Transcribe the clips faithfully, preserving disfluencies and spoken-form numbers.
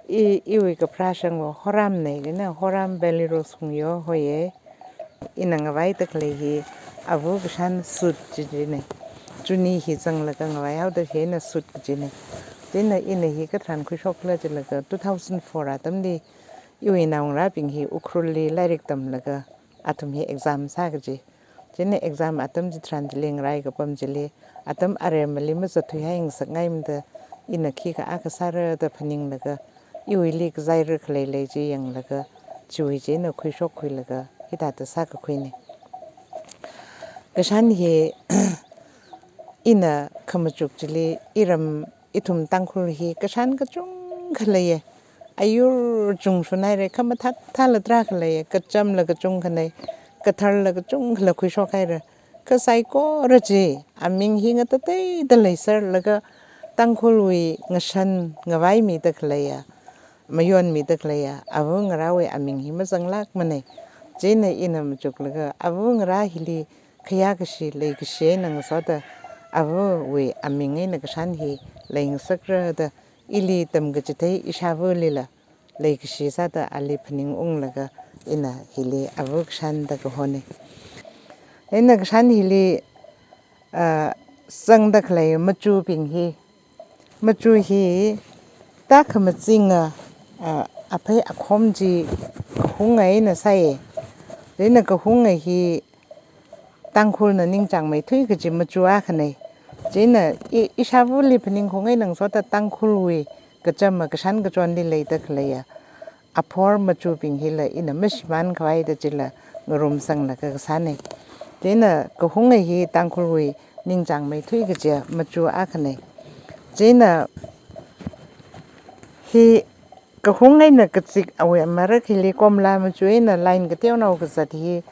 I, iwui kaphara shangva Horamna, ina Horam Valley Rose Hungyo hoiya. Ina ngavaida khalei hi ava kashan Sut chi jina. Chuni hi zanglaga ngavaihaoda hi ina Sut kajina. Chieina ina hi katharan khuishokkhala jilaga two thousand four atamli iwui naongarābing hi Ukhrulli lairik tamlaga athum hi exam sā kaji. Chieina exam atam chitharan chili ngarai kapam chili atam aremali mazatthuihai ngasak ngaimada ina khikha akha sāra da phaninglaga iwuili kazaira khalei lei chi yanglaga chiwui chieina khuishokkhuilaga hithāda sākakhuina. Kashan hi ina khamachuk chili iram ithum Tangkhul hi kashan kachungkha leiya. Ayur chungshun haira, khamathā thāla tarākha leiya, kachamla kachungkhana, katharla kachungkhala khuishok haira. Kha saikora chi aming hi ngatateida leiserlaga Tangkhulwui ngashan ngavaimida khaleiya, mayonmida khaleiya ava ngarāwui aming hi mazanglākmana. Chieina ina machuklaga ava ngarā hili khayā kashi leikashi eina ngasoda avawui aming eina kashan hi leingasakra da ili tamkachithei ishāvalila leikashi sāda ali phaningunglaga ina hili ava kashan da kahona. Eina kashan hili, ah, zangda khalei machubing hi, machu hi tākhamachinga, ah, aphei akhom chi kahunga eina sāya. Chieina kahunga hi Tangkhulna ningchāngmeithui kaji machu akhana. Chieina i, ishāvali phaningkhaung eina ngasoda Tangkhulwui kachama kashan kachonli leida khaleiya aphor machubing hila ina mashimān khavaida chila ngarumsanglaga kasāna. Chieina kahunga hi Tangkhulwui ningchāngmeithui kajiya machu akhana. Chieina hi kahung eina kazika awui amarak hili komla machu eina line kateonao kazat hi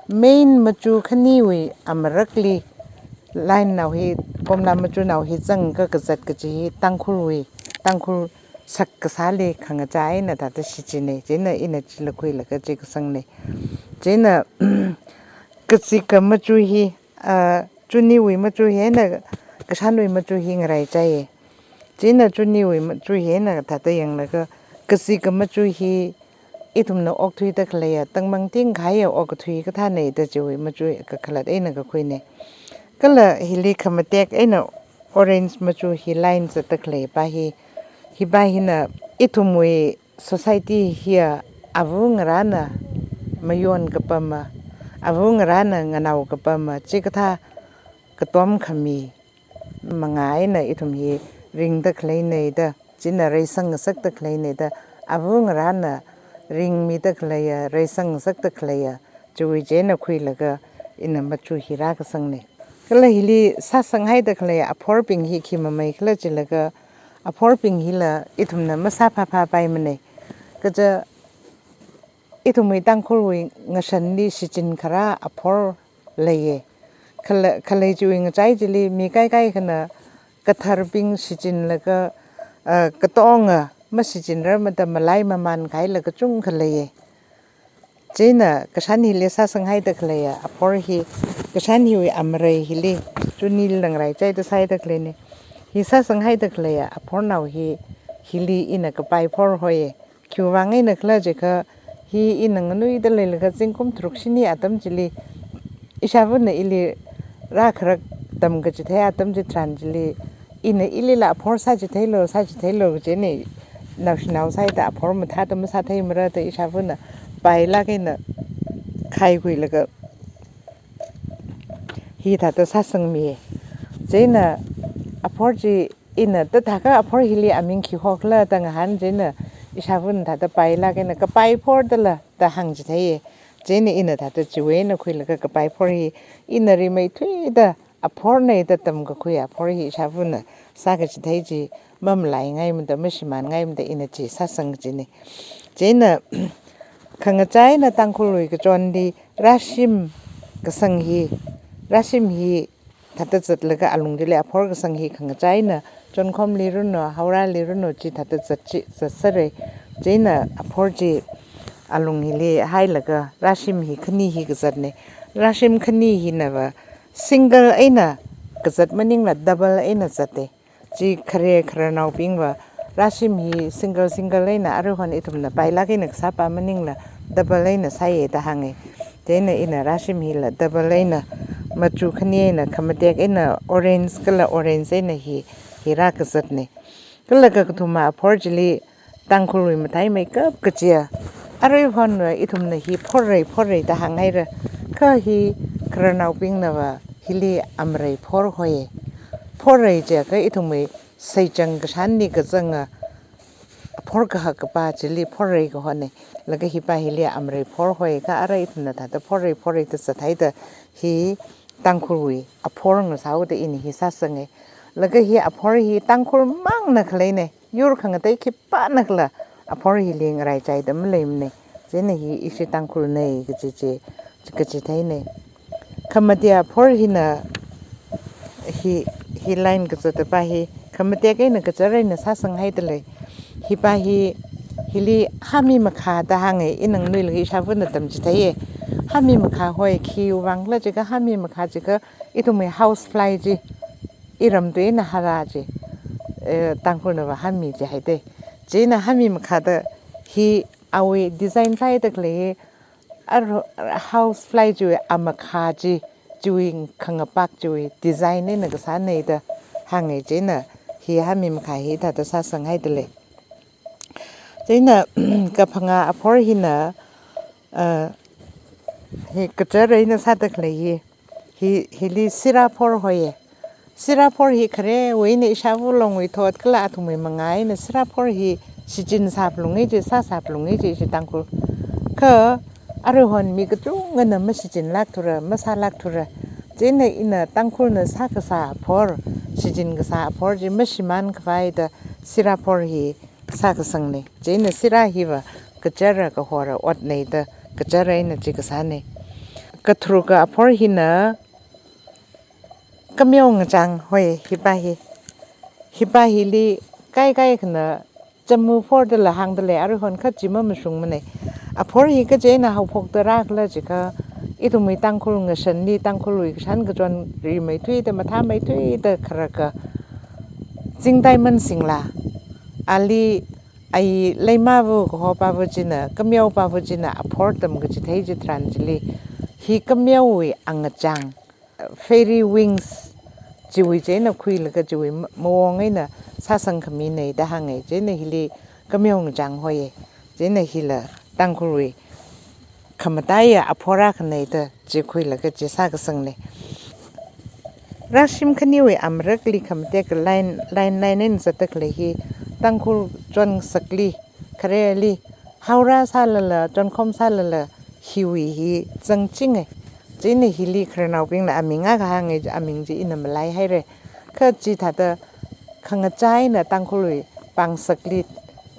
main machu khaniwui amarakli line nao hi, komla machunao hi zangkazat kaji hi Tangkhulwui, Tangkhul sak kasāli khangachā eina thāda shichinna. Chieina ina chila khuilaga chi kasangna. Chieina kazika machu hi, ah, chuniwui machu hi eina kashanwui machu hi ngaraichāya. Chieina chuniwui machu hi eina thāda yanglaga kazika machu hi ithumna okthuida khaleiya tangmang tingkhaiya okthui kathāna da chiwui machu kakhalat eina kakhuina. Kala hili khamatek eina orange machu hi line zatda khaleipa hi, hipa hina ithumwui society hiya ava ngarāna mayon kapama, ava ngarāna nganao kapama chikathā katom khami manga eina ithum hi ringda khaleina da, china reisang ngasakda khaleina da, ava ngarāna ringmida khaleiya, reisang ngasakda khaleiya, chiwui chieina khuilaga ina machu hi rākasangna. Kala hili sāsanghaida khalei aphorbing hi khi mamei khala jilaga, aphorbing hila ithumna masāphāphāpaimana. Kaja ithumwui Tangkhulwui ngashanli shichin kharā aphor leiya. Khala-, khalei chiwui ngachai chili mi kaikaikhana katharbing shichinlaga, ah, katonga mashichinrarmada malai mamānkahaila kachungkha leiya. Chieina kashan hili sāsanghaida khaleiya aphor hi, kashan hiwui amarei hili, chunila ngaraichāda sāhaida khaleina. Hi sāsanghaida khaleiya aphornao hi, hili ina kapai phor hoiya. Khiwuivang eina khala jiakha, hi ina nganuida leilaga zingkum tharuk shini atam chili, ishāvana ili rākharak tamkachithei atam chitharan chili, ina ilila aphor sāchitheilu, sāchitheilu kaji eina naoshinao sāhaida aphor mathāda masātheimara da ishāvana pailāk eina khaikhuilaga hithāda sāsangmi. Chieina aphor chi ina tathākha aphor hili aming khi hokhala da ngahān chieina ishāvana thāda pailāk eina kapai phor dala da hāngchitheiya. Chieina ina thāda chiwui eina khuilaga kapai phor hi ina rimeithuida aphorna da tamkakhui aphor hi ishāvana sākachithei chi mamalaingaimada, mashimānngaimada ina chi sāsang kajina. Chieina khangachā eina Tangkhulwui kachonli rāshim kasang hi, rāshim hi thāda zatlaga alung chili aphor kasang hi khangachā eina Chonkhomli runo, Haorali runo chi thāda zat chi, zatsera. Chieina aphor chi alung hili hailaga rāshim hi khani hi kazatna. Rāshim khani hinava single eina kazat maningla double eina zata. Chi khare khararnaobingva Rashim hi single single eina aruihon ithumna pailāk eina kasāpa maningla double eina sāya da hānga. Chieina ina rashim hila double eina machu khani eina khamatek eina orange kala orange eina hi, hi rākazatna. Kala kakathuma aphor chili Tangkhulwui matheimeikap kachiya. Aruihonva ithumna hi phorrei phorrei da hānghaira. Kha hi khararnaobingnava hili amarei phor hoi. Phorrei jiakha ithumwui seichang kashanli kazanga aphor kahak kapa chili phorrei kahona. Laga hipa hili amarei phor hoi kha ara ithumna thāda phorrei phorrei da zathaida hi Tangkhulwui aphor ngasāhaoda ina hi sāsanga. Laga hi aphor hi Tangkhul mangna khaleina. Yur khangatei khipānakhala aphor hili ngaraichaida maleimana. Chieina hi ishi Tangkhulna kaji chi, kaji theina. Khamatea aphor hina hi, hi line kazatapa hi khamatek eina kachar eina sāsanghaida lei. Hipa hi, hili hami makha da hānga, ina nganuilakha ishāvana tamchitheiya. Hami makha hoi, khiwui vangkhala jiakha hami makha jiakha ithumwui house fly chi, iram tuina hara chi, eh, Tangkhulnava hami jihaida. Chieina hami makhada hi awui design sāhaida khalei hi, ar house fly chiwui amakha chi, chiwui khangapak chiwui design eina kasāna da hānga. Chieina hi hami makha hi thāda sāsanghaida lei. Chieina kaphangā aphor hina, ah, hi kachar eina sāda khalei hi, hi, hili sira phor hoya. Sira phor hi kharewui eina ishāva longwui thot kala athumwui mangā eina sira phor hi shichin sāphalunga chi, sāsāphalunga chi ishi Tangkhul. Kha aruihon mi kachungana mashichinlāk thura, masālāk thura. Chieina ina Tangkhulna sākasā aphor, shichin kasā aphor chi mashimān khavaida sira phor hi sākasangna. Chieina sira hiva kachara kahora otna da kachar eina chi kasāna. Katharuka aphor hina kameo ngachang hoi hipa hi. Hipa hili kaikhana chamu phor dala hāngda lei, aruihon kha chi mamashungmana. Aphor hi kaje eina haophokta rākhala jiakha ithumwui Tangkhul ngashanli Tangkhulwui kashan kachon rimeithuida mathāmeithuida kharaka Chingdaiman Singla, ali ai leimava kahopava china, kameopava china aphor tamkachithei chitharan chili hi kameowui angachang, fairy wings, chiwui chieina khuilaga chiwui ma-, mawong eina sāsangkhamina da hānga. Chieina hili kameo ngachang hoya. Chieina hila Tangkhulwui khamataiya aphor akhana da chi khuilaga chi sākasangna. Rashim khaniwui amarakli khamatek line, line, line eina zatda khalei hi Tangkhul chon ngasakli, khareli, haora sālala, chonkhom sālala, hiwui hi zangchinga. Chieina hili khararnaobingna aming akha hānga, aming chi ina malaihaira. Kha chithāda khangachā eina Tangkhulwui pāngsakli,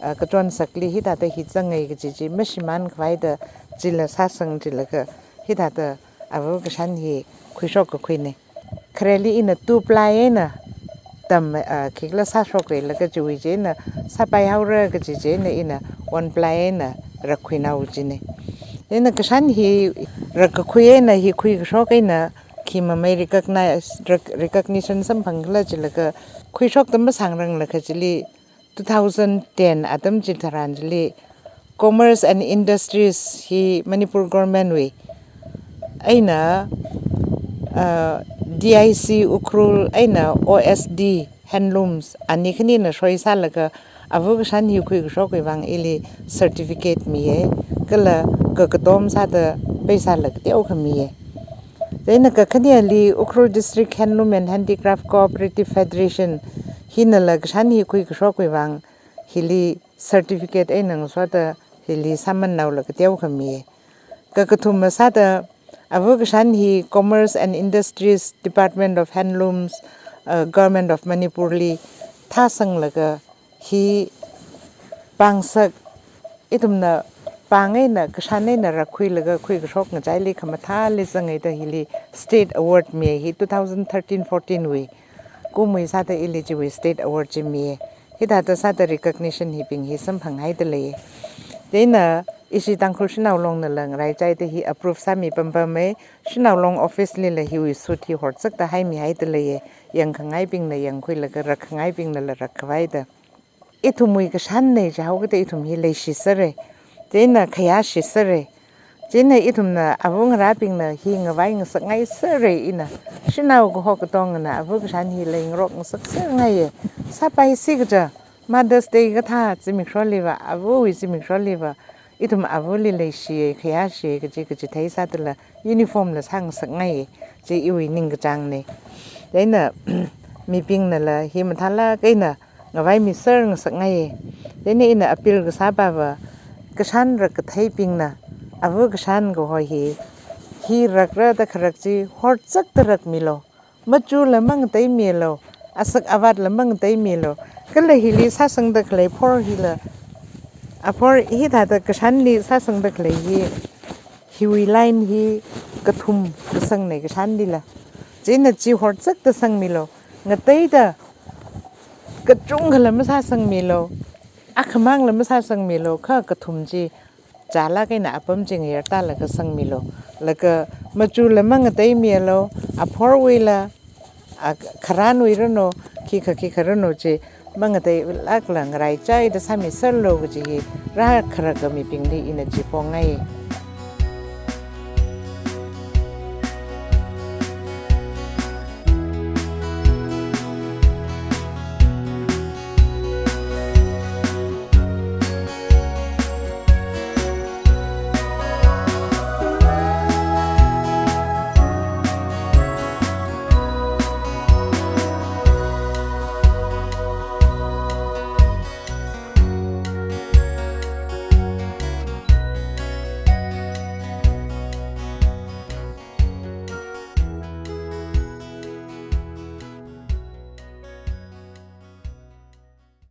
ah, kachonsakli hithāda hi zanga kaji chi mashimān khavaida chila sāsang chilaga hithāda ava kashan hi khuishok kakhuina. Khareli ina two ply eina tam, ah, khikhala sāshoka laga chiwui chieina sāpaihaora kaji chieina ina one ply eina rakkhuinao china. Ina kashan hi rakkakhui eina hi khuikashok eina khi mamei recognize, rec-, recognition samphangkhala jilaga khuishokda masāngranglaga chili two thousand ten atam chitharan chili Commerce and Industries hi Manipur Government wui eina, ah, D I C Ukhrul eina O S D Handlooms ani khanina soi sālaga ava kashan hi khuikashokwui vang ili certificate miya, kala kakatom sāda paisa lakh teokha miya. Chieina kakhaneli Ukhrul District Handloom and Handicraft Cooperative Federation hinala kashan hi khuikashokwui vang hili certificate eina ngasoda hili sāmannao lakh teokha miya. Kakathuma sāda ava kashan hi Commerce and Industries Department of Handlooms, uh, Government of Manipur li thāsanglaga hi pāngsak ithumna pāng eina kashan eina rakkhuilaga khuikashok ngachaili khamathāli zanga da hili state award miya hi two thousand thirteen fourteen wui. Kumwui sāda ili chiwui state award chi miya. Hithāda sāda recognition hibing hi samphanghaida lei. Chieina ishi Tangkhul Shanao Longnala ngaraichaida hi approve sāmi pampamma, Shanao Long office lila hiwui suit hi horzakda haimihaida lei. Yangkhangaibingna yangkhuilaga rakkhangaibingnala rakkhavai da. ithumwui kashanna jihaokida ithum hi leishisera. Chieina khayāshisera. Chieina ithumna ava ngarābingna hi ngavai ngasakngaisera ina. Shanao kaho katongana ava kashan hi leingarok ngasakserngaiya. Sāpaisi kaja, Mother's Day kathā zimiksholiva, avawui zimiksholiva, ithum avali leishiya, khayāshiya kaji kachithei sādala uniform la sāngasakngaiya. Chi iwui ningkachāngna. Chieina mibingnala hi mathālāk eina ngavaimiser ngasakngaiya. Chieina ina appeal kasāpava, kashan rakkatheibingna ava kashan kaho hi, hi rakra da kharak chi horchakda rakmilu. Machula mangateimilu. Asak avātla mangateimilu. Kala hili sāsangda khalei phor hila, aphor hithāda kashanli sāsangda khalei hi, hiwui line hi kathum kasangna kashanlila. Chieina chi horchakda sangmilu. Ngateida kachungkhala masāsangmilu. Akhamangla masāsangmilu. Kha kathum chi chālāk eina apam chi ngayar tālaga sangmilu. Laga machula mangateimilu, aphorwuila, a, kharanwui ranu, khikha khikha ranu chi mangateilākla ngaraichaida sāmiserlu kaji hi rākharaka mibingli ina chi pongai.